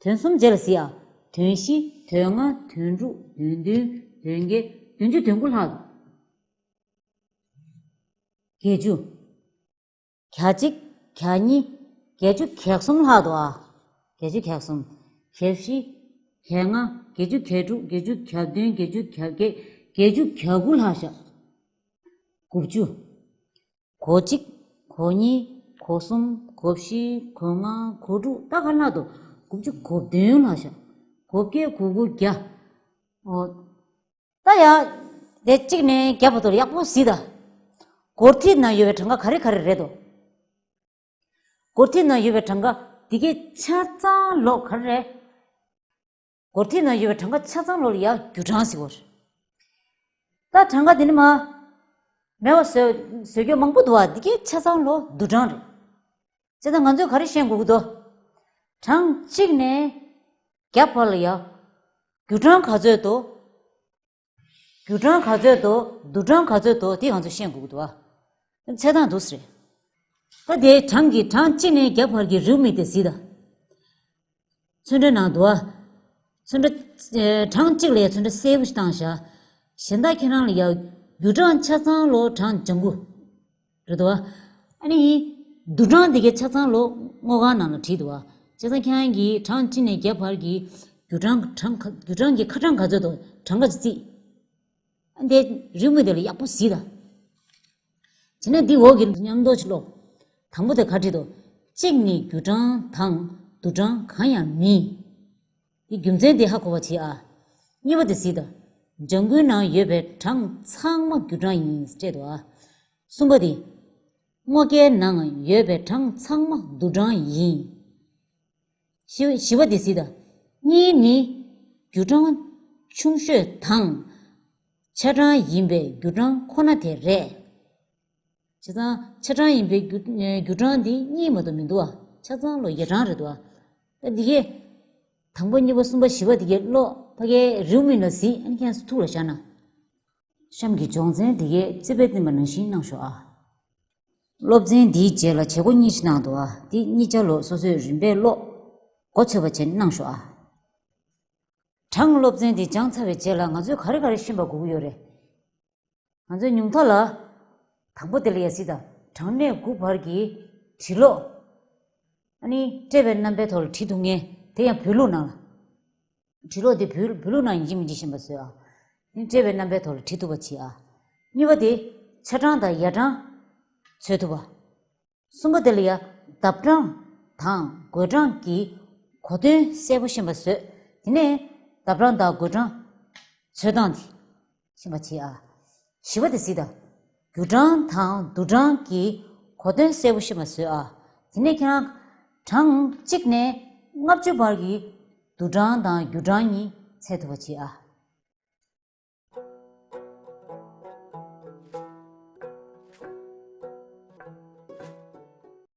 དོན་གསུམ་རྗེས་ལ་གཟིགས་ཨ། དོན་བཞི། དོན་ལྔ། དོན་དྲུག་དོན་བདུན། དོན་བརྒྱད། བདུན་ཅུ་དོན་དགུ་ལྷག་འདུག་བརྒྱད་ཅུ། གྱ་གཅིག་གྱ་གཉིས། བརྒྱད་ཅུ་གྱ་གསུམ་ལྷག་འདུག་ཨ། བརྒྱད་ཅུ་གྱ་གསུམ། གྱ་བཞི། གྱ་ལྔ། བརྒྱད་ཅུ་གྱ་དྲུག་བརྒྱད་ཅུ་གྱ་བདུན། བརྒྱད་ཅུ་གྱ་བརྒྱད། བརྒྱད་ཅུ་གྱ་དགུ་ལྷག་ཤག་དགུ་བཅུ། གོ་གཅིག་གོ་གཉིས། གོ་གསུམ། གོ་བཞི། གོ་ལྔ། གོ་དྲུག་ད་ག་ལྷག་འདུག་དགུ་བཅུ་གོ་བདུན་ལྷག་ཤག་གོ་བརྒྱད། གོ་དགུ། བརྒྱ། ཨོ། ད་ཡ། དེ་གཅིག་ནས་བརྒྱ་བར་དུ་ཡག་པོ་གཟིགས་དང་། སྒོར་ཐིག་ནང་ཡོད་པའི་གྲངས་ཀ་ག་རེ་ག་རེ་རེད་དོ། སྒོར་ཐིག་ནང་ཡོད་པའི་གྲངས་ཀ་འདི་གའི་ཆ་ཚང་ལོག་ག་རེ་རེད། སྒོར་ཐིག་ནང་ཡོད་པའི་གྲངས་ཀ་ཆ་ཚང་ལོག་ལ་ཡ་རྒྱུ་གྲངས་ཟེར་བ་རེད། ད་གྲངས་ཀ་དེ་ནི་མ། མེད་པ་བཟོ་བཟོ་རྒྱུ་མང་པོ་འདུག་བ། འདི་གའི་ཆ་ཚང་ལོག་བསྡུས་གྲངས་རེད། བྱས་ཙང་ང་ཚོས་ག་རེ་ཤེས་དགོས་ཀྱི་འདུག་གྲངས་གཅིག་ནས་བརྒྱ་བར་ལ་ཡ། རྒྱུ་གྲངས་ག་ཚོད་འདུག་རྒྱུ་གྲངས་ག་ཚོད་འདུག་བསྡུས་གྲངས་ག་ཚོད་འདུག་དེ་ང་ཚོས་ཤེས་དགོས་ཀྱི་འདུག་བ། འཚོལ་སྟངས་འདུག་སེ་རེད། ད་དེ་གྲངས་ཀྱི་གྲངས་གཅིག་ནས་བརྒྱ་བར་གྱི་རེའུ་མིག་དེ་གཟིགས་དང་། ཚོན་ཁྲའི་ནང་དུ་བ། ཚོན་ཁྲ། ཨེ། གྲངས་གཅིག་ལ་ཡ་ཚོན་ཁྲ་སེར་པོ་ཞིག་བཏང་བཞག་གཞན་དག་ཁྱེད་རང་ལ་ཡ། རྒྱུ་གྲངས་ཆ་ཚང་ལོ་གྲངས་ལྗང་གུ། རེད་དོ། ཨ་ནི། བསྡུས་གྲངས་དེ་གའི་ཆ་ཚང་ལོ་སྔོ་ཁང་ནང་ལ་བྲིས་འདུག་བ། བྱས་ཙང་ཁྱེད་རང་གིས་གྲངས་གཅིག་ནས་བརྒྱ་བར་གྱི་རྒྱུ་གྲངས་གྲངས་ཁ་རྒྱུ་གྲངས་ཀྱི་ཁ་གྲངས་ག་ཚོད་འདུག་གྲངས་ཀ་ཅིག་བརྩིས། ཨ། འདི་རེའུ་མིག་དེ་ལ་ཡག་པོ་གཟིགས་དང་། བྱས་ན་འདི་འོག་གི་མཉམ་དུ་ཅིག་ཀློག་དང་པོ་དེ་ག་བྲིས་འདུག་གཅིག་ནི་རྒྱུ་གྲངས་དང་བསྡུས་གྲངས་གང་ཡང་མིན། འདི་རྒྱུ་མཚན་དེ་ཧ་གོ་བ་བྱེད་ཨ། གཉིས་པ་དེ་གཟིགས་དང་། ལྗང་གུའི་ནང་ཡོད་པའི་གྲངས་ཚང་མ་རྒྱུ་གྲངས་ཡིན་སྤྲད་འདུག་ཨ། གསུམ་པ་དེ། སྔོ་སྐྱའི་ནང་ཡོད་པའི་གྲངས་ཚང་མ་བསྡུས་གྲངས་ཡིན། བཞི་བཞི་པ་དེ་གཟིགས་དང་། གཉིས་ནི་རྒྱུ་གྲངས་ཆུང་ཤོས་དང་། ཆ་གྲངས་ཡིན་པའི་རྒྱུ་གྲངས་ཁོ་ན་དེ་རེད། བྱས་ཙང་ཆ་གྲངས་ཡིན་པའི་རྒྱུ་རྒྱུ་གྲངས་འདི་གཉིས་མ་གཏོགས་མི་འདུག་བ། ཆ་ཚང་ལོ་ཡ་གྲངས་རེད་འདུག་བ། ད་འདི་གས། དང་པོ་གཉིས་པ་གསུམ་པ་བཞི་པ་འདི་གས་ཀློག་ཕ་གིའི་རེའུ་མིག་ལ་གཟིགས། ཨ་ནི་ཁྱེད་ཚོ་ཐུགས་ལ་བཞག་ན། གཤམ་གྱི་སྦྱོང་ཚན་འདི་གས་རྩིས་པས་བསྟན་པ་ནང་བཞིན་གནང་ཤོག་ཨ། སློབ་ཚན་འདིའི་རྗེས་ལ་བྱེད་སྒོ་གཉིས་ཤིག་གནང་འདུག་ཨ། འདི་གཉིས་ཆ་ལོ་སོ་སོས་རིམ་པས་ཀློག་མགོ་ཚོས་པ་བྱས་གནང་ཤོག་ཨ། གྲངས་སློབ་ཚན་འདི་སྦྱངས་ཚར་བའི་རྗེས་ལ་ང་ཚོས་ག་རེ་ག་རེ་ཤེས་པ་དགོས་ཀྱི་ཡོད་རེད། ང་ཚོས་ཉུང་མཐའ་ལ། དང་པོ་དེ་ལ་ཡ་གཟིགས་དང་། གྲངས་གནས་དགུ་བར་གྱི་འབྲི་ཀློག་ཨ་ནི་སྤྲད་པའི་རྣམ་པའི་ཐོག་ལ་བྲིས་ཐུབ་མཁན་དེ་ཡང་བོད་ལུགས་ནང་ལ། འབྲི་ཀློག་དེ་བོད་བོད་ལུགས་ནང་ཡིན་གཅིག་མིན་གཅིག་ཤེས་པ་བཟོས་ཨ། ནི་སྤྲད་པའི་རྣམ་པའི་ཐོག་ལ་བྲིས་ཐུབ་པ་བྱེད་ཨ། གཉིས་པ་དེ། ཆ་གྲངས་དང་ཡ་གྲངས་འཚོལ་ཐུབ་པ། གསུམ་པ་དེ་ལ་ཡ་ལྡབ་གྲངས་དང་བགོད་གྲངས་ཀྱི་གོ་དོན་གསལ་པོ་ཤེས་པ་བཟོས། དེ་ནས་ལྡབ་གྲངས་དང་བགོད་གྲངས་འཚོལ་སྟངས་དེ་ཤེས་པ་བྱེད་ཨ། བཞི་པ་དེ་གཟིགས་དང་། རྒྱུ་གྲངས་དང་བསྡུས་གྲངས་ཀྱི་གོ་དོན་གསལ་པོ་ཤེས་པ་བཟོས་ཨ། དེ་ནས་ཁྱེད་རང་གྲངས་གཅིག་ནས་ལྔ་བཅུ་བར་གྱི་བསྡུས་གྲངས་དང་རྒྱུ་གྲངས་གཉིས་ འཚོལ་ཐུབ་པ་བྱེད་ཨ།